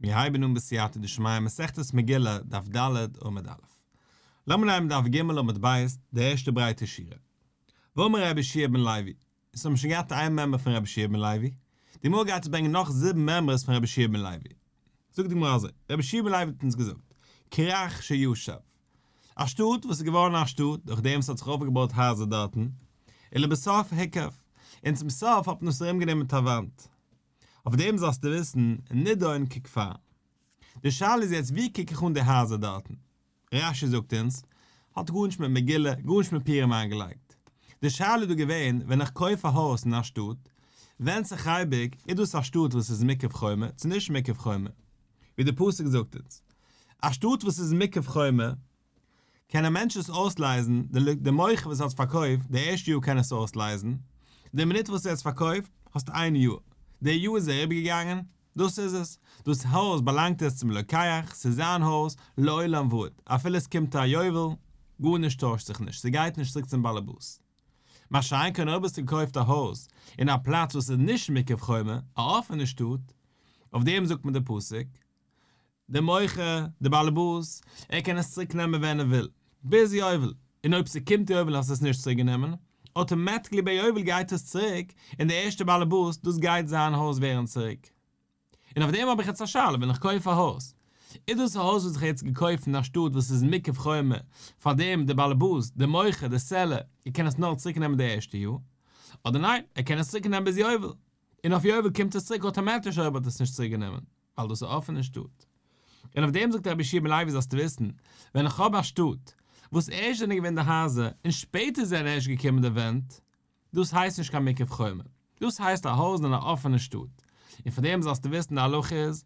מיר הייבן אן בסייעתא דשמיא מסכת מגילה דף ד' עמוד א'. לאמיר נעמען דף ג' עמוד ב', די ערשטע ברייטע שורה. ואמר רבי יהושע בן לוי, אונז האבן שוין געהאט איין מימרא פון רבי יהושע בן לוי, די גמרא גייט צו ברענגען נאך זיבן מימרות פון רבי יהושע בן לוי. זאגט די גמרא אזוי, רבי יהושע בן לוי האט אונז געזאגט, כרך שישב, א שטאט וואס איז געווארן א שטאט דורך דעם וואס האט זיך אויפגעבויט הייזער דארטן, ולבסוף הוקף, און צום סוף האט מען עס ארומגענומען מיט א וואנט. אויף דעם זאלסטו וויסן, נידון ככפר. די שאלה איז יעצט ווי קוק איך אן די הייזער דארטן? רש"י זאגט אונז, האט גארנישט מיט מגילה, גארנישט מיט פורים איינגעלייגט. די שאלה איז דא געווען, ווען איך קויף א הויז אין א שטאט, ווענדט זיך אייביג, איז דאס א שטאט וואס איז מוקף חומה, צו נישט מוקף חומה. ווי די פסוק זאגט אונז, א שטאט וואס איז מוקף חומה, קען א מענטש עס אויסלייזן, די מוכר וואס האט עס פארקויפט, די ערשטע יאר קען עס אויסלייזן, די מינוט וואס ער האט עס פארקויפט, האסטו איין יאר, די יאר איז אריבערגעגאנגען, דאס איז עס, דאס הויז באלאנגט עס צום לוקח, ס'איז זיין הויז, לעולם ועד, אפילו עס קומט א יובל, גארנישט טוישט זיך נישט, ס'גייט נישט צוריק צום באלעבאס. מה שאין כן אויב האסטו געקויפט א הויז אין א פלאץ וואס איז נישט מוקף חומה, א אפענע שטאט, אויף דעם זאגט מען די פסוק, דער מוכר, דער באלעבאס, ער קען עס צוריק נעמען ווען ער וויל, ביז יובל, און אויב ס'קומט יובל האסטו עס נישט צוריק גענומען, automatically ביי יובל גייט עס צוריק, און דער ערשטער באלעבאס, דאס גייט זיין הויז ווערן צוריק. און אויף דעם האב איך יעצט א שאלה, ווען איך קויף א הויז, איז דאס א הויז וואס איך האב יעצט געקויפט אין א שטאט וואס איז מוקף חומה, פאר דעם דער באלעבאס, דער מוכר, דער seller, ער קען עס נאר צוריק נעמען די ערשטע יאר, אדער ניין, ער קען עס צוריק נעמען ביז יובל, און אויף יובל קומט עס צוריק אויטאמאטיש אויב ער האט עס נישט צוריק גענומען. ווייל דאס איז אפענע שטאט. און אויף דעם זאגט רבי יהושע בן לוי זאלסטו וויסן, ווען איך האב א שטאט, וואס ערשט זענען געווען די הייזער און שפעטער זענען ערשט געקומען די ווענט, דאס הייסט נישט קיין מוקף חומה, דאס הייסט א הויז אין א אפענע שטאט, און פאר דעם זאלסטו וויסן די הלכה איז,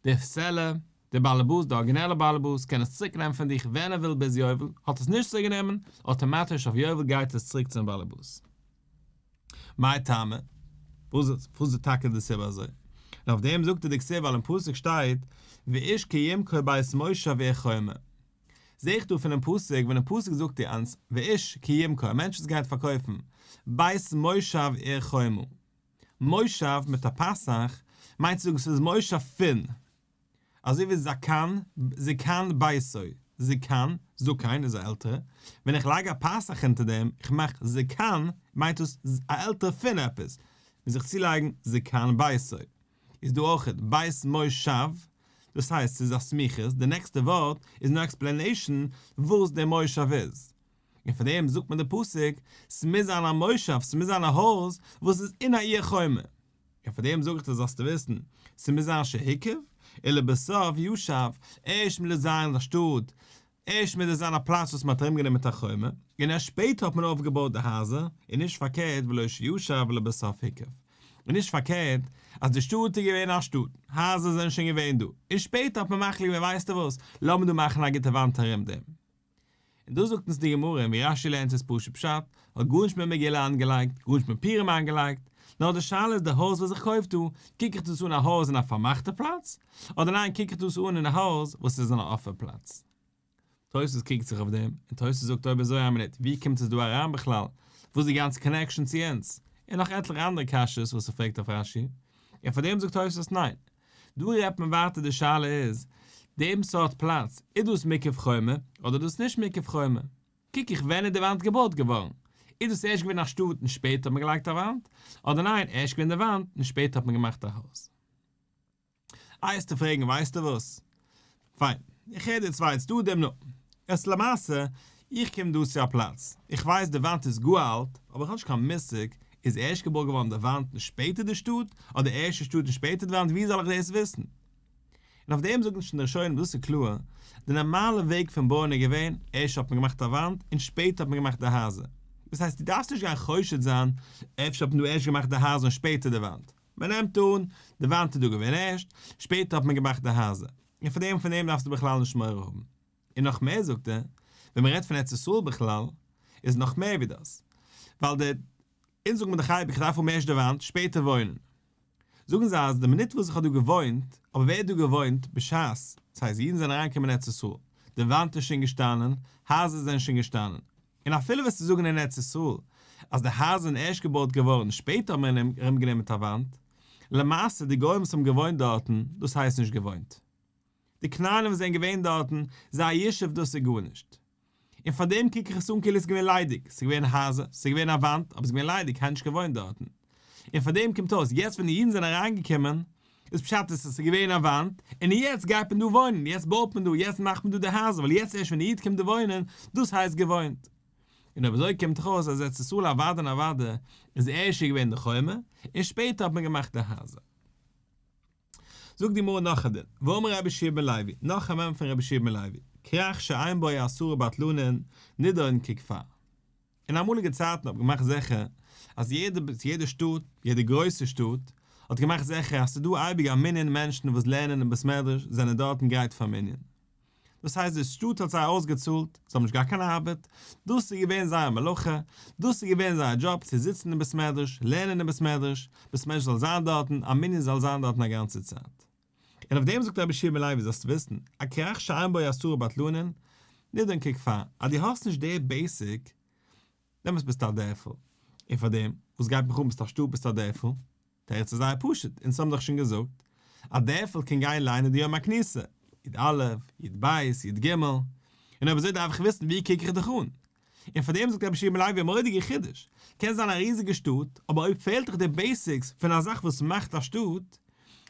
דער seller, דער באלעבאס, דער ארגינעלער באלעבאס, קען עס צוריק נעמען פון דיך ווען ער וויל ביז יובל, האט עס נישט צוריק גענומען, אויטאמאטיש אויף יובל גייט עס צוריק צום באלעבאס. מאי טעמא? וואס איז טאקע די סיבה אזוי? און אויף דעם זאגט ער דכתיב ווייל אין פסוק שטייט ואיש כי ימכור בית מושב עיר חומה. זעה איך דא פונעם פסוק ווען אין פסוק זאגט ער אונז ואיש כי ימכור א מענטש וואס גייט פארקויפן בית מושב עיר חומה. מושב מיט א פתח מיינט צו זאגן ס'איז מושב פון. אזוי ווי זקן, זקן ביתו, זקן, זקן איז א עלטערע, ווען איך לייג א פתח אונטער דעם, איך מאך זקן, מיינט דאס א עלטערע פון עפעס, מוז איך צולייגן זקן ביתו. איז דא אויכעט בית מושב, דאס הייסט ס'איז א סמיכות, די נעקסטע ווארט איז נאר explanation וואס דער מושב איז. און פאר דעם זאגט מען די פסוק, ס'מוז זיין א מושב, ס'מוז זיין א הויז וואס איז אין א עיר חומה. און פאר דעם זאג איך דיר זאלסטו וויסן, ס'מוז זיין שהוקף, ולבסוף ישב, ערשט מוז עס זיין אין א שטאט, ערשט מוז עס זיין א פלאץ וואס מ'האט ארומגענומען מיט א חומה, און ערשט שפעטער האט מען אויפגעבויט די הייזער, און נישט פארקערט ולא שישב ולבסוף הוקף. און נישט פארקערט, אז די שטאט איז געווען א שטאט, הייזער זענען שוין געווען דא, און שפעטער האט מען מחליט געווען ווייסטו וואס, לאמיר דא מאכן א גוטע וואנט ארום דעם. און דאס זאגט אונז די גמרא און ווי רש"י לערנט עס פשוט פשט, האט גארנישט מיט מגילה איינגעלייגט, גארנישט מיט פורים איינגעלייגט, נאר די שאלה איז די הויז וואס איך קויף דא, קוק איך דאס אן א הויז אין א פארמאכטע פלאץ, אדער ניין קוק איך דאס אן אין א הויז וואס איז אין א אפען פלאץ. תוס' קריגט זיך אויף דעם, און תוס' זאגט אויב אזוי א מינוט, ווי קומט עס דא אריין בכלל? וואס איז די גאנצע connection צו אונז? און נאך עטליכע אנדערע קשיות וואס ער פרעגט אויף רש"י, און פאר דעם זאגט תוס' ניין, דא רעדט מען ווייטער די שאלה איז, דעם סארט פלאץ, איז דאס מוקף חומה, אדער דאס נישט מוקף חומה? קוק איך ווען איז די וואנט געבויט געווארן? איז דאס ערשט געווען א שטאט און שפעטער האט מען געלייגט א וואנט? אדער ניין ערשט געווען די וואנט און שפעטער האט מען געמאכט א הויז? אייסטו פרעגן ווייסטו וואס? פיין, איך הער די צוויי צדדים נו. עס למעשה, איך קום דא צו א פלאץ, איך ווייס די וואנט איז גאר אלט, אבער איך האב נישט קיין מושג, איז ערשט געבויט געווארן די וואנט און שפעטער די שטאט, אדער ערשט די שטאט און שפעטער די וואנט, ווי זאל איך דאס וויסן? און אויף דעם זאגן שוין די ראשונים דאס איז קלאר, די נארמאלע וועג פון בויען איז געווען, ערשט האט מען געמאכט א וואנט און שפעטער האט מען געמאכט די הייזער. דאס הייסט דו דארפסט נישט גיין חושד זיין, אפשר האט מען דא ערשט געמאכט די הייזער און שפעטער די וואנט. מען נעמט אן, די וואנט איז דא געווען ערשט, שפעטער האט מען געמאכט די הייזער. און פון דעם פון דעם דארפסטו בכלל נישט מורא האבן. און נאך מער זאגט ער, ווען מען רעדט פון ארץ ישראל בכלל, איז נאך מער ווי דאס. ווייל די, אונז זאגן מיר דאך אייביג איך דארף האבן ערשט די וואנט, שפעטער וואוינען. זאגן זיי אז די מינוט וואס איך האב דא געוואוינט, אבער ווער האט דא געוואוינט בשעת, דאס הייסט אידן זענען אריינגעקומען אין ארץ ישראל, די וואנט איז שוין געשטאנען, הייזער זענען שוין געשטאנען. און אפילו וועסטו זאגן אין ארץ ישראל אז די הייזער זענען ערשט געבויט געווארן און שפעטער האט מען ארומגענומען מיט א וואנט. למעשה די גוים וואס האבן געוואוינט דארטן, דאס הייסט נישט געוואוינט. די כנענים וואס זענען געווען דארטן, זייער ישוב דאס איז גארנישט. און פאר דעם קוק איך עס אן כאילו עס איז געווען ליידיג, עס איז געווען הייזער, עס איז געווען א וואנט, אבער עס איז געווען ליידיג, קיינער האט נישט געוואוינט דארטן. און פאר דעם קומט אויס, יעצט ווען די אידן זענען אריינגעקומען, איז פשט אז עס איז געווען א וואנט, און יעצט גייט מען דא וואוינען, יעצט בויט מען דא, יעצט מאכט מען דא די הייזער, ווייל יעצט ערשט ווען די איד קומט דא וואוינען, דאס הייסט געוואוינט. און אויב אזוי קומט דאך אויס אז ארץ ישראל אוודאי און אוודאי איז ערשט געווען די חומה, און שפעטער האט מען געמאכט די הייזער. זאגט די גמרא נאך א דין, ואמר רבי יהושע בן לוי, נאך א מימרא פון רבי יהושע בן לוי, כרך שאין בו עשרה בטלנין, נידון ככפר. אין אמאליגע צייטן האט מען געמאכט זיכער אז יעדע יעדע שטאט, יעדע גרויסע שטאט, האט געמאכט זיכער אז ס'איז דא אייביג א מנין מענטשן וואס לערנען אין בית מדרש, זענען דארטן גרייט פאר מנין. דאס הייסט די שטאט האט זיי אויסגעצאלט, זיי האבן נישט געהאט קיין ארבעט, דאס איז געווען זייער מלאכה, דאס איז געווען זייער דזשאב צו זיצן אין בית מדרש, לערנען אין בית מדרש, בית מדרש זאל זיין דארטן, א מנין זאל זיין דארטן א גאנצע צייט. און אויף דעם זאגט רבי יהושע בן לוי זאלסט וויסן, א כרך שאין בו עשרה בטלנין, נידון ככפר, אז דו האסט נישט די basic, דעמאלטס ביסטו א דערפל. און פאר דעם, וואס גייט מיך אן ביסט א שטאט ביסט א דערפל? תירוץ איז זייער פשוט, אונז האבן דאך שוין געזאגט, א דערפל קען גיין ליינען די יום הכניסה, י א, י ב, י ג, און אויב אזוי דארף איך וויסן ווי קוק איך דיך אן. און פאר דעם זאגט רבי יהושע בן לוי א מורא'דיגע חידוש, קען זיין א ריזיגע שטאט, אבער אויב פעלט דיך די basics פון א זאך וואס מאכט א שטאט,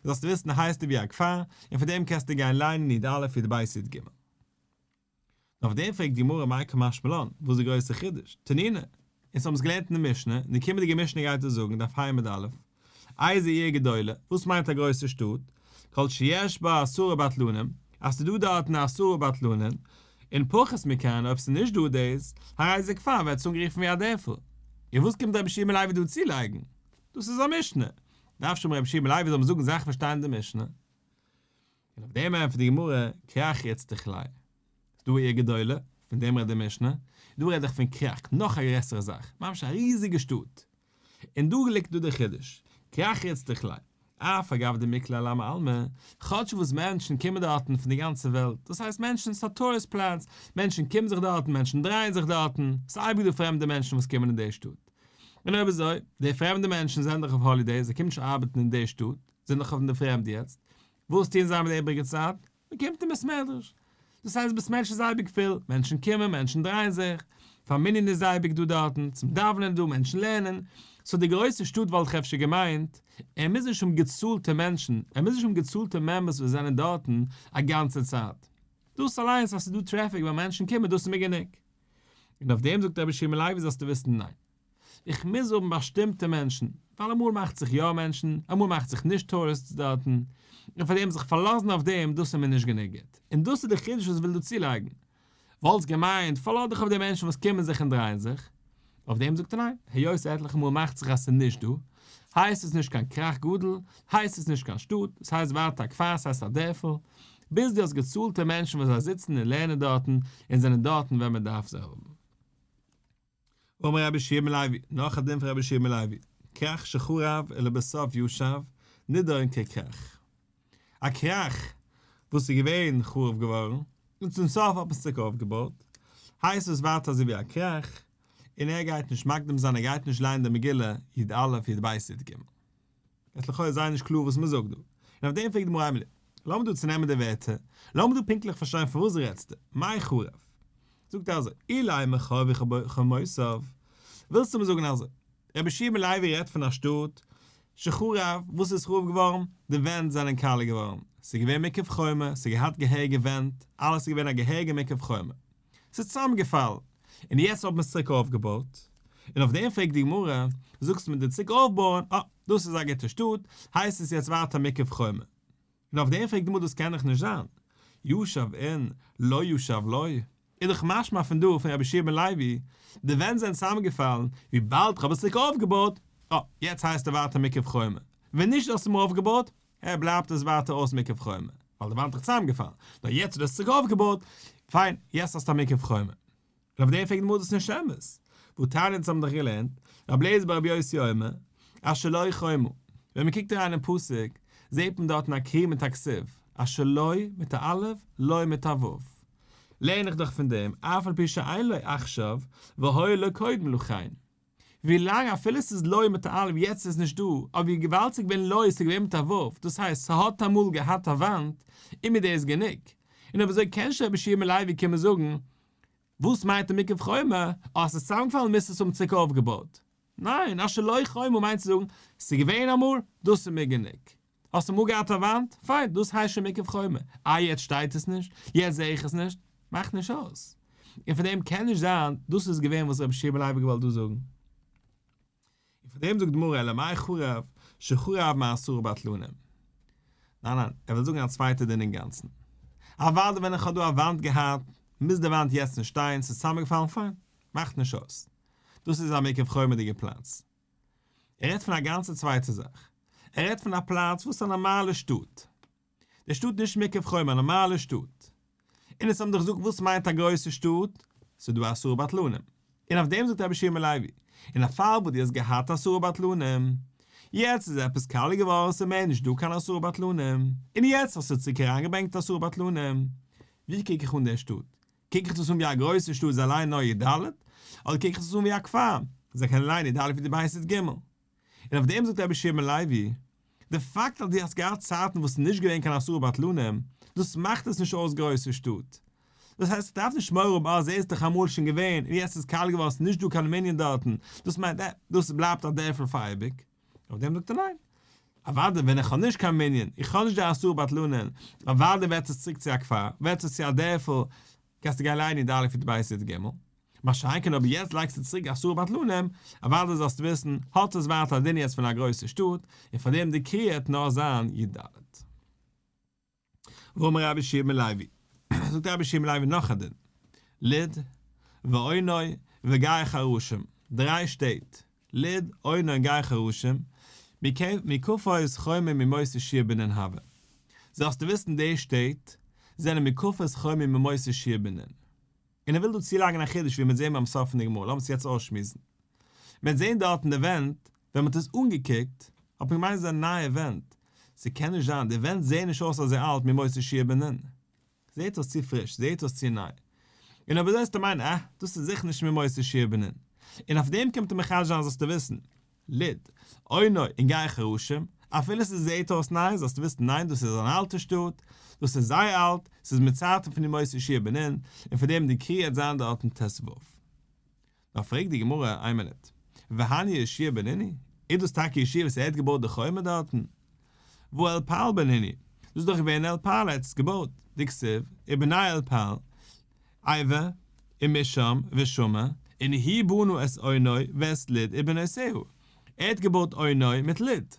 זאלסטו וויסן הייסטו ווי א כפר, און פאר דעם קענסטו גיין ליינען י א, י ב, י ג. און אויף דעם פרעגט די גמרא מאי קא משמע לן, וואס איז די גרויסע חידוש? תנינא, אונז האבן עס געלערנט אין די משנה, און די קומענדיגע משנה גייט עס זאגן, דף ה' עמוד א', איזו עיר גדולה, וואס מיינט א גרויסע שטאט? כל שיש בה עשרה בטלנים, אז ס'איז דא דארטן עשרה בטלנים, און פחות מכאן, אויב ס'איז נישט דא דאס, הרי זה כפר ווערט עס אנגערופן ווי א דערפל. און וואס קומט רבי יהושע בן לוי דא צולייגן? דאס איז א משנה. דארף שוין רבי יהושע בן לוי זאל מען זאגן זאכן וואס שטייען אין די משנה. און אויף דעם ענטפערט די גמרא, כרך איצטריך ליה. איז דא עיר גדולה, פון דעם רעדט די משנה, דא רעד איך פון כרך, נאך א גרעסערע זאך, ממש א ריזיגע שטאט. און דא ליגט דא דער חידוש, כרך איצטריך ליה, אף על גב דמיקלעי עולמא עלמא, כאטש וואס מענטשן קומען דארטן פון די גאנצע וועלט, דאס הייסט מענטשן, ס'איז א טוריסט פלאץ, מענטשן קומען זיך דארטן, מענטשן דרייען זיך דארטן, ס'איז אייביג דא פרעמדע מענטשן וואס קומען אין די שטאט. און אויב אזוי, די פרעמדע מענטשן זענען דאך אויף holiday, זיי קומען נישט ארבעטן אין די שטאט, זענען דאך אויף אין די פרעמד יעצט, וואס טוען זיי מיט די איבריגע צייט? מען קומט אין בית מדרש. דאס הייסט בית מדרש איז אייביג פול, מענטשן קומען, מענטשן דרייען זיך, פאר מנין איז אייביג דא דארטן, צום דאווענען איז דא, מענטשן לערנען. so די גרויסע שטאט וואלט איך אפשר געמיינט, ער מוז נישט האבן געצאלטע מענטשן, ער מוז נישט האבן געצאלטע members וואס זענען דארטן א גאנצע צייט. דאס אליינס אז ס'איז דא טרעפיק ווייל מענטשן קומען דאס איז מיר גענוג. און אויף דעם זאגט רבי שמעון לוי זאלסטו וויסן ניין. איך מוז האבן באשטימטע מענטשן, ווייל אמאל מאכט זיך יא מענטשן, אמאל מאכט זיך נישט tourists דארטן, און פאר דעם זיך פארלאזן אויף דעם, דאס איז מיר נישט גענוג גוט. און דאס איז די חידוש וואס איך וויל דא צולייגן. וואלסט געמיינט, פארלאז דיך אויף די מענטשן וואס קומען זיך און דרייען זיך. אויף דעם זאגט ער ניין, היות עטליכע מאל מאכט זיך אז ס'איז נישט דא, הייסט עס נישט קיין כרך גדול, הייסט עס נישט קיין שטאט, עס הייסט ווייטער א כפר, עס הייסט א דערפל, ביז דו האסט געצאלטע מענטשן וואס זיי זיצן און לערנען דארטן און זענען דארטן ווען מען דארף זיי האבן. אמר רבי יהושע בן לוי, נאך א דין פון רבי יהושע בן לוי, כרך שחרב ולבסוף ישב, נידון ככרך. א כרך וואס איז געווען חרוב געווארן, און צום סוף האט מען עס צוריק אויפגעבויט, הייסט עס ווייטער אזוי ווי א כרך, און ער גייט נישט מקדים זיין, ער גייט נישט ליינען די מגילה י א י ב י ג. עס איז לכאו' זייער נישט קלאר וואס מען זאגט דא. און אויף דעם פרעגט די גמרא איינמאל, לאמיר דא צונעמען די ווערטער, לאמיר דא פונקטליך פארשטיין פון וואס רעדסטו, מאי חרב? זאגט ער אזוי, אילימא חרבו חומותיו, ווילסטו מיר זאגן אזוי, רבי יהושע בן לוי רעדט פון א שטאט שחרב, וואס איז חרוב געווארן? די ווענט זענען קאלע געווארן, ס'איז געווען מוקף חומה, ס'האט געהאט געהעריגע ווענט, אלעס איז געווען א געהעריגע מוקף חומה, ס'איז צוזאמגעפאלן, און יעצט האט מען עס צוריק אויפגעבויט, און אויף דעם פרעגט די גמרא, זאגסט מיט די צוריק אויפבויען, אה, דאס איז א גוטע שטאט, הייסט עס יעצט ווייטער מוקף חומה. און אויף דעם פרעגט די גמרא דאס קען דאך נישט זיין, ישב אין, לא ישב לא, איז דאך משמע פון דא פון רבי יהושע בן לוי, די ווענט זענען צוזאמגעפאלן, וויבאלד כ'האב עס צוריק אויפגעבויט, אה, יעצט הייסט ער ווייטער מוקף חומה, ווען נישט האסטו מיר אויפגעבויט, אה, בלייבט עס ווייטער אויס מוקף חומה, ווייל די וואנט איז דאך צוזאמגעפאלן, נאר יעצט האט עס צוריק אויפגעבויט, פיין, יעצט האסטו א מוקף חומה. און אויף דעם פרעגט די גמרא דאס איז נישט אמת, והתניא אונז האבן דאך געלערנט, רבי אליעזר ברבי יוסי אומר, אשר לו חומה, ווען מען קוקט אריין אין פסוק, זעט מען דארטן א קרי מיט א כתיב, אשר לו מיט א א', לו מיט א ו'. לערן איך דאך פון דעם, אף על פי שאין לו עכשיו, והיה לו קודם לכן. ווי לאנג אפילו ס'איז לוא מיט א אלף יעצט איז נישט דא, אבער ווי געוואלד ס'איז געווען לוא ס'איז געווען מיט א ו', דאס הייסט ס'האט אמאל געהאט א וואנט, איז מיר דאס גענוג. און אויב אזוי קען נישט רבי יהושע בן לוי קומען זאגן, וואס מיינט די מוקף חומה? אה ס'איז צוזאמגעפאלן מוזט עס האבן צוריק אויפגעבויט. ניין, אשר לו חומה מיינט צו זאגן, ס'איז געווען אמאל, דאס איז מיר גענוג. האסט אמאל געהאט א וואנט? פיין, דאס הייסט שוין מוקף חומה. אה יעצט שטייט עס נישט, יעצט זע איך עס נישט, מאכט נישט אויס. און פון דעם קען נישט זיין דאס איז געווען וואס רבי יהושע בן לוי האט געוואלט דא זאגן. און פון דעם זאגט די גמרא אלא מאי חרב שחרב מעשרה בטלנים. ניין ניין, ער וויל זאגן א צווייטע דין אינגאנצן. אוודאי ווען איך האב דא א וואנט געהאט, מוז די וואנט יעצט נישט שטיין, ס'איז צוזאמגעפאלן, פיין, מאכט נישט אויס. דאס איז א מוקף חומה'דיגע פלאץ. ער רעדט פון א גאנצע צווייטע זאך. ער רעדט פון א פלאץ וואס איז א נארמאלע שטאט. די שטאט נישט מוקף חומה, א נארמאלע שטאט. און עס האבן דאך געזאגט וואס מיינט א גרויסע שטאט? ס'איז דא עשרה בטלנים. און אויף דעם זאגט רבי יהושע בן לוי, אין א פאל וואס דו האסט געהאט עשרה בטלנים, יעצט איז עפעס קאליע געווארן ס'איז מער נישט דא קיין עשרה בטלנים, און יעצט האסטו צוריק אריינגעברענגט עשרה בטלנים, ווי קוק איך אן די שטאט? קוק איך דאס אן ווי א גרויסע שטאט זיי ליינען נאר י"ד, אדער קוק איך דאס אן ווי א כפר, זיי קענען ליינען י"א י"ב י"ג? און אויף דעם זאגט רבי יהושע בן לוי, די פאקט אז דו האסט געהאט צייטן וואס ס'איז נישט געווען קיין עשרה בטלנים, דאס מאכט עס נישט אויס גרויסע שטאט. דאס הייסט איך דארף נישט מורא האבן אה זעהסט דאך אמאל שוין געווען און יעצט איז קאליע געווארן ס'איז נישט דא קיין מנין דארטן, דאס מיינט אה דאס בלייבט א דערפל פאר אייביג. אויף דעם זאגט ער ניין. אוודאי ווען איך האב נישט קיין מנין, איך האב נישט די עשרה בטלנים, אוודאי ווערט עס צוריק צו א כפר, ווערט עס צו א דערפל, קענסטו גיין לייענען י"א י"ב י"ג. מה שאין כן אויב יעצט לייגסטו צוריק עשרה בטלנים, אוודאי זאלסטו וויסן, האט עס ווייטער א דין יעצט פון א גרויסע שטאט, און פאר דעם די קריאה העט נאר זיין י"ד. ואמר רבי יהושע בן לוי, זאגט רבי יהושע בן לוי נאך א דין, לוד, ואונו, וגיא חרשים, דריי שטעט, לוד, אונו און גיא חרשים, מוקפות חומה מימות יהושע בן נון הוו. זאלסטו וויסן די שטעט זענען מוקפות חומה מימות יהושע בן נון. און ער וויל דא צולייגן א חידוש ווי מ'וועט זען ביים סוף פון די גמרא, לאמיר עס יעצט אויסשמועסן. מ'וועט זען דארט אין די ווענט, ווען מ'האט עס אנגעקוקט, האט מען געמיינט עס זענען נייע ווענט. ס'קען נישט זיין, די ווענט זעען נישט אויס אזוי אלט מימות יהושע בן נון. זעט אויס צו פריש, זעט אויס צו ניי. און אויב אזוי וועסטו מיינען, אה, דאס איז זיכער נישט מימות יהושע בן נון. און אויף דעם קומט ער מחדש זיין זאלסטו וויסן, לוד, אונו און גיא חרשים, אפילו ס'זעהט אויס ניי זאלסטו וויסן ניין דאס איז אן אלטע שטאט, דאס איז זייער אלט, ס'איז מיט צייטן פון ימות יהושע בן נון, און פאר דעם די קריאה העט זיין דארטן ט"ו. נאר פרעגט די גמרא, איין מינוט, והני יהושע בן נון? איז דאס טאקע יהושע וואס ער האט געבויט די חומה דארטן? והא אלפעל בן נון, דאס איז דאך געווען אלפעל ער האט עס געבויט, דכתיב, ובני אלפעל, עבר, ומשעם, ושמע, און הוא בנה את אונו ואת לוד ובנותיה. ער האט געבויט אונו מיט לוד.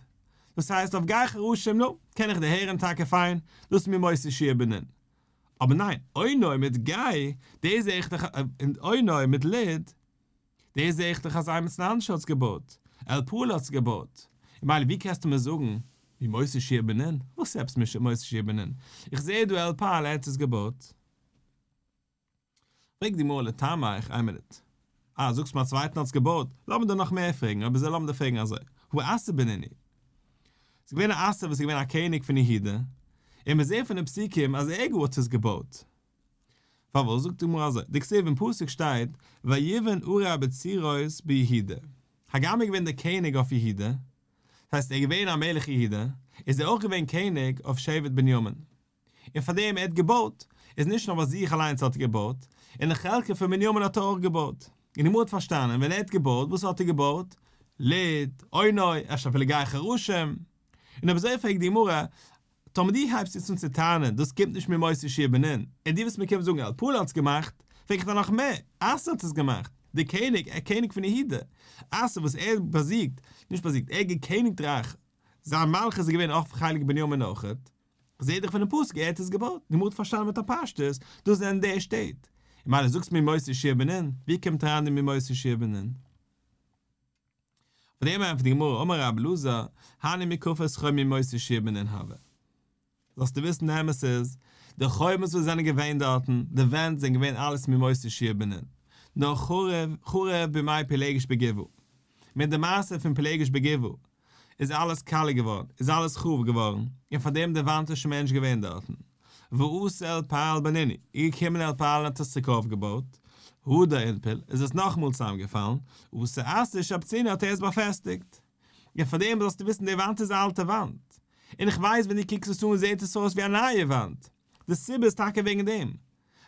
דאס הייסט אויף גיא חרשים, נו, קען איך דערהערן טאקע פיין, דאס איז מימות יהושע בן נון. אבער ניין, אונו מיט גיא, דאס זע איך דאך, אונו מיט לוד, דאס זע איך דאך אז איימיצן אנדערש האט עס געבויט, אלפעל האט עס געבויט, און מילא ווי קענסטו מיר זאגן מימות יהושע בן נון? וואס עפעס מימות יהושע בן נון? איך זע דא אלפעל ער האט עס געבויט. פרעגט די גמרא לטעמיך, איין מינוט. אה, זאגסט מיר א צווייטן האט עס געבויט, לאמיר דיר נאך מער פרעגן, אויב אזוי לאמיר דיר פרעגן אזוי, הא אסא בן נון. ס'איז געווען א אסא וואס איז געווען א קעניג פון יהודה, און מיר זעען פון די פסוקים אז ער גאר האט עס געבויט. פארוואס זאגט די גמרא אזוי? דכתיב אין פסוק שטייט ויבן ערי בצורות ביהודה, הגם ער איז געווען דער קעניג אויף יהודה, דאס הייסט ער איז געווען א מלך יהודה, איז ער אויך געווען קעניג אויף שבט בנימין, און פאר דעם ער האט געבויט, איז נישט נאר ביי זיך אליינס האט ער געבויט, אין די חלקה פון בנימין האט ער אויך געבויט. און די גמרא האט פארשטאנען, ווען ער האט געבויט, וואס האט ער געבויט? לוד, אונו, אפשר אפילו גיא חרשים. און אויב אזוי פרעגט די גמרא, טאמער דו הייבסט יעצט אן צו טענה'ן דאס קומט נישט מימות יהושע בן נון, און דו וועסט מיר קומען זאגן אלפעל האט עס געמאכט, פרעג איך דיר נאך מער, אסא האט עס געמאכט, דער קעניג, א קעניג פון יהודה, אסא וואס ער האט באזיגט, נישט באזיגט, ער האט געקעניגט-רייך, זיין מלכות איז געווען אויף חלק בנימין אויכעט, זעה דאך פונעם פסוק ער האט עס געבויט, די גמרא האט פארשטאנען מיט א פשטות, דאס זענען די שטעט. און מילא זאגסט מימות יהושע בן נון, ווי קומט אריין די מימות יהושע בן נון? אויף דעם ענטפערט די גמרא אמר רבי אלעזר, הני מוקפות חומה מימות יהושע בן נון הוו. זאלסטו וויסן די אמת איז, די חומות וואס זענען געווען דארטן, די ווענט זענען געווען אלעס מימות יהושע בן נון, נאר חרב, חרב בימי פילגש בגבעה. מיט די מעשה פון פילגש בגבעה, איז אלעס קאליע געווארן, איז אלעס חרוב געווארן, און פאר דעם די וואנט איז שוין מער נישט געווען דארטן. ואתא אלפעל בן נון, איז געקומען אלפעל און האט עס צוריק אויפגעבויט. הדר אינפל, איז עס נאכאמאל צוזאמגעפאלן, אתא אסא שבצינהו האט ער עס באפעסטיגט. און פאר דעם זאלסטו וויסן די וואנט איז א אלטע וואנט. און איך ווייס ווען דו קוקסט עס אן זעט עס אויס ווי א נייע וואנט. די סיבה איז טאקע וועגן דעם.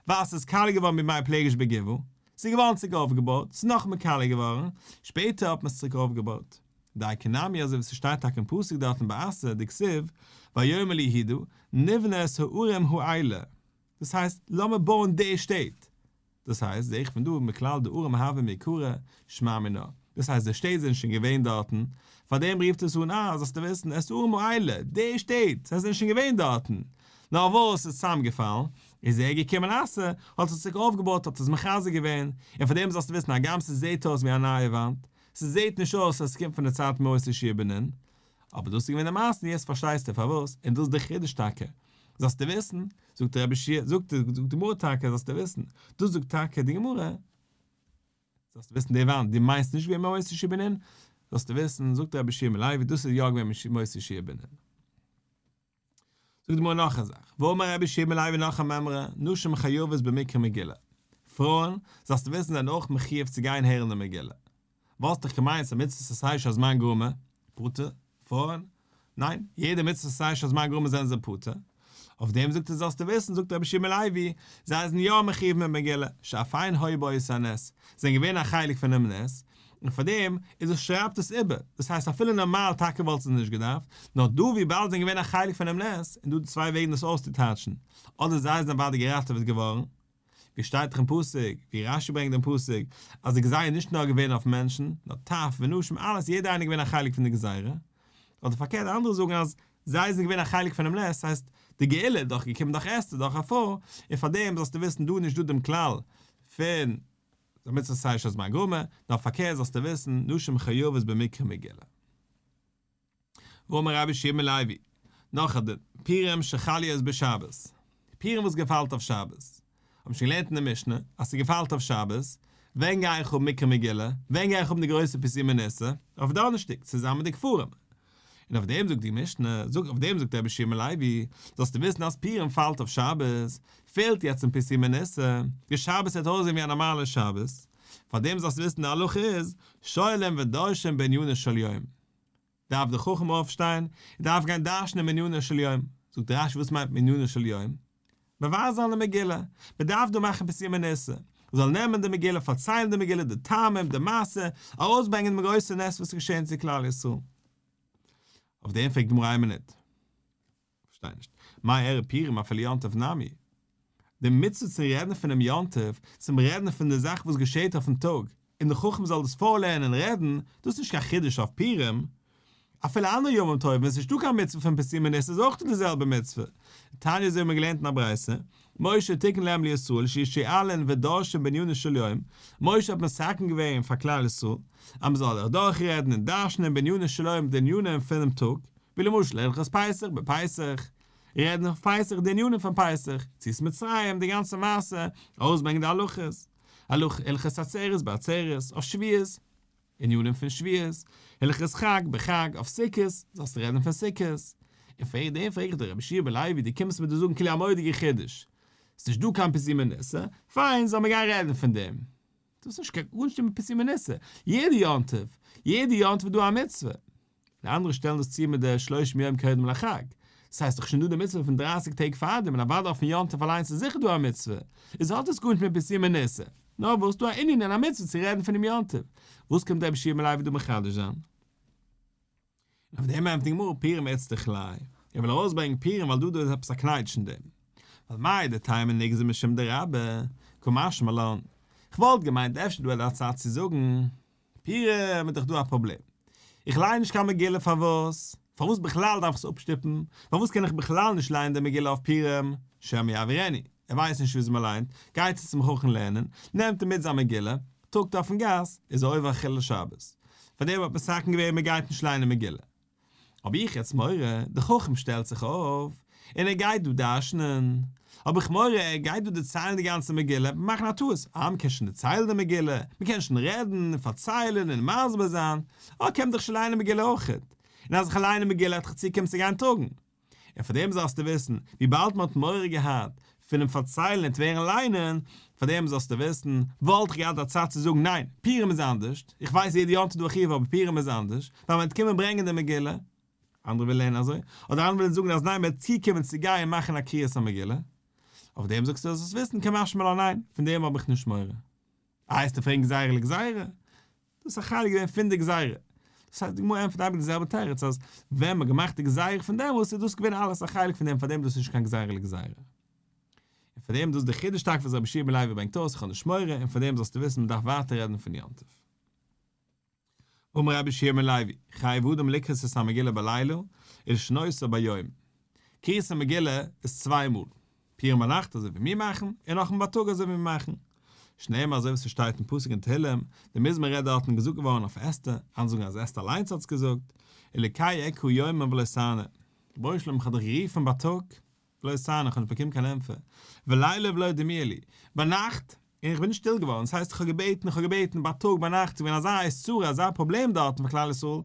ווייל ס'איז קאליע געווארן בימי פילגש בגבעה, ס'איז געווארן צוריק אויפגעבויט, ס'איז נאכאמאל קאליע געווארן, שפעטער האט מען עס צוריק אויפגעבויט. דייקא נמי אזוי ווי ס'שטייט טאקע אין פסוק דארטן ביי אסא, דכתיב, ויאמר ליהודה, נבנה את הערים האלה. דאס הייסט, לאמיר בויען די שטעט. דאס הייסט, זעה איך פון דא מכלל דערים הוו מעיקרא שמע מינה. דאס הייסט די שטעט זענען שוין געווען דארטן, פארדעם רופט עס אן אה, זאלסטו וויסן, את הערים האלה, די שטעט, זיי זענען שוין געווען דארטן. נאר וואס, ס'איז צוזאמגעפאלן, איז ער געקומען אסא, האט עס צוריק אויפגעבויט, האט עס מחזק געווען, און פארדעם זאלסטו וויסן הגם ס'זעט אויס ווי א נייע וואנט, ס'זעט נישט אויס אז ס'קומט פון די צייט מימות יהושע בן נון, אבער דאס איז געווען די מעשה און יעצט פארשטייסטו פארוואס, און דאס איז די חידוש טאקע, זאלסטו וויסן, זאגט רבי יהושע, זאגט די גמרא טאקע זאלסטו וויסן, דאס זאגט טאקע די גמרא, זאלסטו וויסן די וואנט, דו מיינסט נישט געווען מימות יהושע בן נון, זאלסטו וויסן, זאגט רבי יהושע בן לוי, דאס איז יא געווען מימות יהושע בן נון. זאגט די גמרא נאך א זאך, ואמר רבי יהושע בן לוי נאך א מימרא, נשים חייבות במקרא מגילה, פרויען, זאלסטו וויסן זענען אויך מחיוב צו גיין הערן די מגילה. וואלסט דאך געמיינט ס'איז א מצוות עשה שהזמן גרמא, פטור, פרויען? ניין, יעדע מצוות עשה שהזמן גרמא זענען זיי פטור. אויף דעם זאגט ער זאלסטו וויסן, זאגט רבי יהושע בן לוי, זיי זענען יא מחיוב מיט מגילה, שאף הן היו באותו הנס, זיי זענען געווען א חלק פונעם נס, און פאר דעם איז עס שרייבט עס איבער, דאס הייסט אפילו נארמאל טאקע וואלט עס נישט געדארפט, נאר דא וויבאלד זיי זענען געווען א חלק פונעם נס, און דא די צוויי וועגן דאס אויסצוטייטשן, אדער זיי זענען אוודאי געראטעוועט געווארן, ווי שטייט דאך אין פסוק, ווי רש"י ברענגט דעם פסוק, אז די גזירה איז נישט נאר געווען אויף מענטשן, נאר טף ונשים אלעס יעדער איינער איז געווען א חלק פון די גזירה, אדער פארקערט אנדערע זאגן אז זיי זענען געווען א חלק פונעם נס, ס'הייסט די גאולה איז דאך געקומען דורך אסתר דורך א פרוי, און פאר דעם זאלסטו וויסן דא איז נישט דא דעם כלל פון מצות עשה שהזמן גרמא, נאר פארקערט זאלסטו וויסן נשים חייבות במקרא מגילה. ואמר רבי יהושע בן לוי, נאך א דין, פורים שחל להיות בשבת, פורים וואס געפאלט אויף שבת, האבן שוין געלערנט אין די משנה, אז ס'געפאלט אויף שבת, ווען גיי איך האבן מקרא מגילה, ווען גיי איך האבן די גרויסע פרסומי ניסא, אויף דאנערשטאג, צוזאמען מיט די כפרים. און אויף דעם זאגט די משנה, זאגט אויף דעם זאגט רבי יהושע בן לוי, זאלסטו וויסן אז פורים פאלט אויף שבת, פעלט יעצט אין פרסומי ניסא, די שבת וועט אויסזען ווי א נארמאלע שבת, פאר דעם זאלסטו וויסן די הלכה איז, שואלים ודורשים בעניינו של יום. דארף דער חכם אויפשטיין און דארף גיין דרש'נען בעניינו של יום. זאגט רש"י וואס מיינט בעניינו של יום? מבאר זיין די מגילה, מען דארף דא מאכן פרסומי ניסא, מען זאל נעמען די מגילה, פארציילן די מגילה, די טעמים, די מעשה, ארויסברענגען דעם גרויסן נס וואס איז געשען צו כלל ישראל. אויף דעם פרעגט די גמרא איין מינוט. כ'פארשטיי נישט. מאי איריא פורים אפילו יום טוב נמי? די מצוה צו רעדן פונעם יום טוב, צום רעדן פון די זאך וואס געשעהט אויפן טאג, און די חכם זאל דאס פארלערנען און רעדן, דאס איז נישט קיין חידוש אויף פורים. אפילו אנדערע ימים טובים ווען עס איז נישטא קיין מצוה פון פרסומי ניסא איז אויך דא די זעלבע מצוה. תניא אזוי האבן מיר געלערנט אין א ברייתא, משה תיקן להם לישראל שיהיו שואלין ודורשין בעניינו של יום, משה האט מתקן געווען פאר כלל ישראל אז מען זאל אדורכרעדן און דרש'נען בעניינו של יום די ענינים פונעם טאג, ווי למשל הלכות פסח בפסח, רעדן אויף פסח די ענינים פון פסח, יציאת מצרים, די גאנצע מעשה, ארויסברענגען די הלכות, הלכות עצרת בעצרת, אויף שבועות, ענינים פון שבועות, הלכות חג בחג, אויף סוכות, זאלסטו רעדן פון סוכות. און פאר דעם פרעג איך דיר רבי יהושע בן לוי, דו קומסט מיר דא זאגן כאילו א מורא'דיגע חידוש, ס'איז נישט דא קיין פרסומי ניסא, פיין זאל מען גיין רעדן פון דעם. דאס איז נישט קיין גארנישט מיט פרסומי ניסא, יעדע יום טוב, יעדע יום טוב איז דא א מצוה. די אנדערע שטעלן דאס צו מיט די שלושים יום קודם לחג, דאס הייסט דאך שוין דא די מצוה פון דרייסיג טעג פארדעם און אוודאי אויפן יום טוב אליינס איז זיכער דא א מצוה, איז האט עס גארנישט מיט פרסומי ניסא, נאר וואס דא א ענין און א מצוה צו רעדן פונעם יום טוב, וואס קומט רבי יהושע בן לוי דא מחדש זיין? און אויף דעם ענטפערט די גמרא פורים איצטריך ליה, ער וויל ארויסברענגען פורים ווייל דא דא איז עפעס א קנייטש אין דעם, ווייל מהו דתימא נגזר משום דרבה, קא משמע לן, כ'וואלט געמיינט אפשר דא איז א צייט צו זאגן, פורים איז דאך דא א פראבלעם. איך ליין נישט קיין מגילה פארוואס? פארוואס בכלל דארף איך עס אפשטופן? פארוואס קען איך בכלל נישט לייענען די מגילה אויף פורים? שמא יעבירנו, ער ווייסט נישט וויאזוי מען ליינט, גייט צו צום חכם לערנען, נעמט ער מיט זיין מגילה, טראגט אויפן גאס, איז ער עובר חילול שבת. פארדעם האט מען מתקן געווען מען גייט נישט ליינען מגילה. האב איך יעצט מורא, דער חכם שטעלט זיך אויף, און ער גייט דא דרש'נען, האב איך מורא ער גייט דא דערציילן די גאנצע מגילה, און מאכן א טעות, אה מ'קען שוין דערציילן די מגילה, מ'קען שוין רעדן און פארציילן און מסביר זיין, אה קען מען דאך שוין ליינען מגילה אויכעט, און אז איך ליין מגילה וועט איך צוקומען צו גיין טראגן. און פאר דעם זאלסטו וויסן, וויבאלד מען האט מורא געהאט פונעם פארציילן און ווערן ליינען, פאר דעם זאלסטו וויסן, וואלט איך געהאט א צד צו זאגן ניין, פורים איז אנדערש, איך ווייס יעדע יום טוב איז דא א חיוב אבער פורים איז אנדערש, ווייל מען וועט קומען ברענגען די מגילה. אנדערע ווילן לערנען אזוי, אדער אנדערע ווילן זאגן אז ניין מען וועט צוקומען צו גיין מאכן א קריאת המגילה. אויף דעם זאגסטו זאלסט וויסן קא משמע לן ניין, פון דעם האב איך נישט מורא. איי וועסטו פרעגן גזירה לגזירה? דאס איז א חלק געווען פון די גזירה. דאס הייסט די גמרא ענטפערט אייביג די זעלבע תירוץ אז ווען מ'האט געמאכט די גזירה פון דעמאלס איז דאס געווען אלעס א חלק פון דעם פארדעם דאס איז נישט קיין גזירה לגזירה. און פארדעם דאס איז די חידוש טאקע וואס רבי יהושע בן לוי ברענגט אויס איך האב נישט מורא און פארדעם זאלסטו וויסן מ'דארף ווייטער רעדן פון יום טוב. אמר רבי יהושע בן לוי, חייב אדם לקרות את המגילה בלילה, ולשנותה ביום. קריאת המגילה איז צוויי מאל, פורים ביינאכט אזוי ווי מיר מאכן, און נאכאמאל בייטאג אזוי ווי מיר מאכן. שנאמר אזוי ווי ס'שטייט אין פסוק אין תהלים, די מזמור רעדט דארטן געזאגט געווארן אויף אסתר, אנדערע זאגן אז אסתר אליינס האט עס געזאגט, אלוקי אקרא יומם ולא תענה. רבונו של עולם איך האב דיך גערופן בייטאג, ולא תענה, איך האב נישט באקומען קיין ענטפער, ולילה ולא דומיה לי, ביינאכט, און איך בין נישט שטיל געווארן, דאס הייסט איך האב געבעטן, איך האב געבעטן, בייטאג, ביינאכט, ס'איז געווען אזא עת צרה, אזא פראבלעם דארטן פאר כלל ישראל,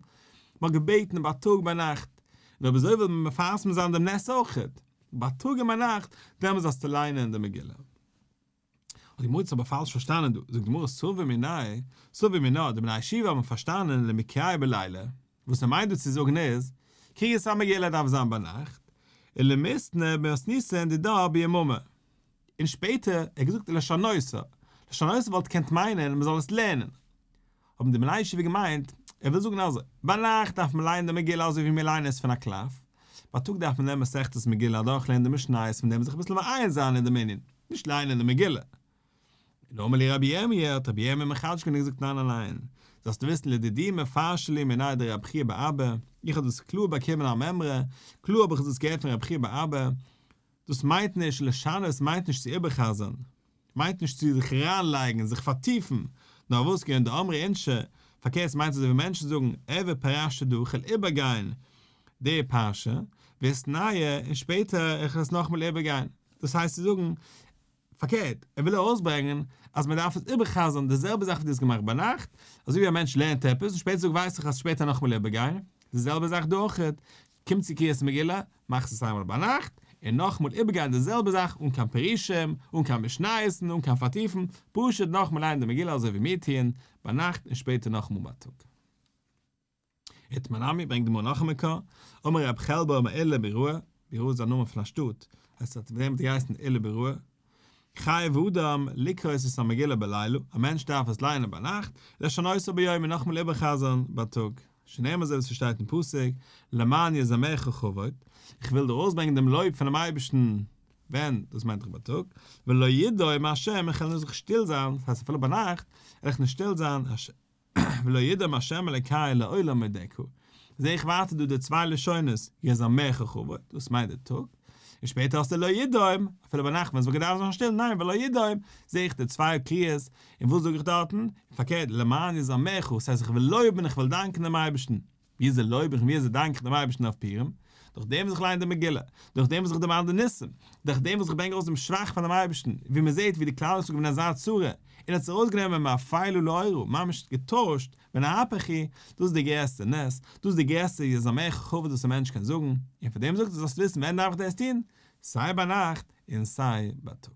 מען האט געבעטן בייטאג, ביינאכט, און אויב אזוי וויל מען מפרסם זיין דעם נס אויכעט, בייטאג און ביינאכט, דעמאלס זאלסטו ליינען די מגילה. האט די גמרא עס אבער פאלש פארשטאנען דא, זאגט די גמרא סבור מיניה, סבור מינה, די בני הישיבה האבן פארשטאנען למיקרייה בליליא, וואס ער מיינט דא צו זאגן איז, קריאת המגילה דארף זיין ביינאכט, ולמיתנא במתניתין דידה ביממא. און שפעטער, ער האט געזאגט לשנותה, לשנותה וואלט געקענט מיינען מען זאל עס לערנען. האבן די בני ישיבה געמיינט, ער וויל זאגן אזוי, ביינאכט דארף מען לייענען די מגילה אזוי ווי מיר לייענען עס פון א קלף, בייטאג דארף מען נעמען מסכת מגילה אדורכלערנען די משניות פון דעם זיך אביסל מעיין זיין אין דעם ענין, נישט לייענען די מגילה. און אמר להו רבי ירמי', האט רבי ירמי' מחדש געווען און געזאגט ניין ניין ניין, זאלסטו וויסן לדידי מפרשא לי מיניה דרבי חייא בר אבא, איך האב דאס קלאר באקומען א מימרא, קלאר האב איך דאס געהערט פון רבי חייא בר אבא, דאס מיינט נישט לשנות מיינט נישט צו איבער'חזר'ן, מיינט נישט צו זיך אריינלייגן, זיך פארטיפן, נאר וואס כגון דאמרי אינשי, פארקערט ס'מיינט אזוי ווי מענטשן זאגן, איעבור פרשתא דא כ'וועל איבערגיין די פרשה, ואיתנייה, און שפעטער איך וועל עס נאכאמאל איבערגיין. דאס הייסט צו זאגן, פארקערט, ער וויל ארויסברענגען אז מען דארף עס איבער'חזר'ן די זעלבע זאך ווי דו האסט געמאכט ביינאכט, אזוי ווי א מענטש לערנט עפעס און שפעטער זאגט ווייס איך אז שפעטער נאכאמאל איבערגיין, די זעלבע זאך דא אויכעט, קומט צו קריאת מגילה, מאכסט עס איינמאל ביינאכט, און נאכאמאל איבערגיין די זעלבע זאך אן קיין פירושים, אן קיין משניות'ן, אן קיין פארטיפן, פשוט נאכאמאל ליינען די מגילה אזוי ווי מיר טוען ביינאכט און שפעטער נאכאמאל בייטאג. איתמר נמי ברענגט די גמרא נאך א מקור, אמר רב חלבו אמר עולא ביראה, ביראה איז א נאמען פון א שטאט, עס האט פון דעם געהייסן עולא ביראה, חייב אדם לקרות את המגילה בלילה, א מענטש דארף עס לייענען ביינאכט, לשנותה ביום און נאכאמאל איבער'חזר'ן בייטאג, שנאמר אזוי ווי ס'שטייט אין פסוק, למען יזמרך כבוד, איך וויל דיר ארויסברענגען דעם לויב פונעם אייבערשטן, ווען, דאס מיינט דאך בייטאג, ולא ידום ה' איך וועל נישט זיך שטיל זיין, דאס הייסט אפילו ביינאכט, וועל איך נישט שטיל זיין, ולא ידום ה' אלקי לעולם אודך, זעה איך ווייטער דא די צוויי לשונות, יזמרך כבוד, דאס מיינט די טאג, און שפעטער האסטו לא ידום, אפילו ביינאכט ווען עס וואלט געדארפט זיין שטיל, ניין ולא ידום, זעה איך די צוויי קריאות, און וואס זאג איך דארטן? פארקערט, למען יזמרך, ס'הייסט איך וויל לויבן, איך וויל דאנקען דעם אייבערשטן. ווי אזוי לויב איך און ווי אזוי דאנק איך דעם אייבערשטן אויף פורים? דורך דעם וואס איך ליין די מגילה, דורך דעם וואס איך דערמאן די ניסים, דורך דעם וואס איך ברענג ארויס דעם שבח פונעם אייבערשטן, ווי מען זעט ווי די כלל ישראל איז געווען אין אזא צרה, און האט זיך ארויסגענומען מאפילה לאורה, ממש געטוישט, ונהפוך הוא, דאס איז די גרעסטע נס, דאס איז די גרעסטע יזמרך כבוד וואס א מענטש קען זאגן, און פאר דעם זאגט ער זאלסט וויסן ווען דארף איך דאס טון, סיי ביינאכט און סיי בייטאג.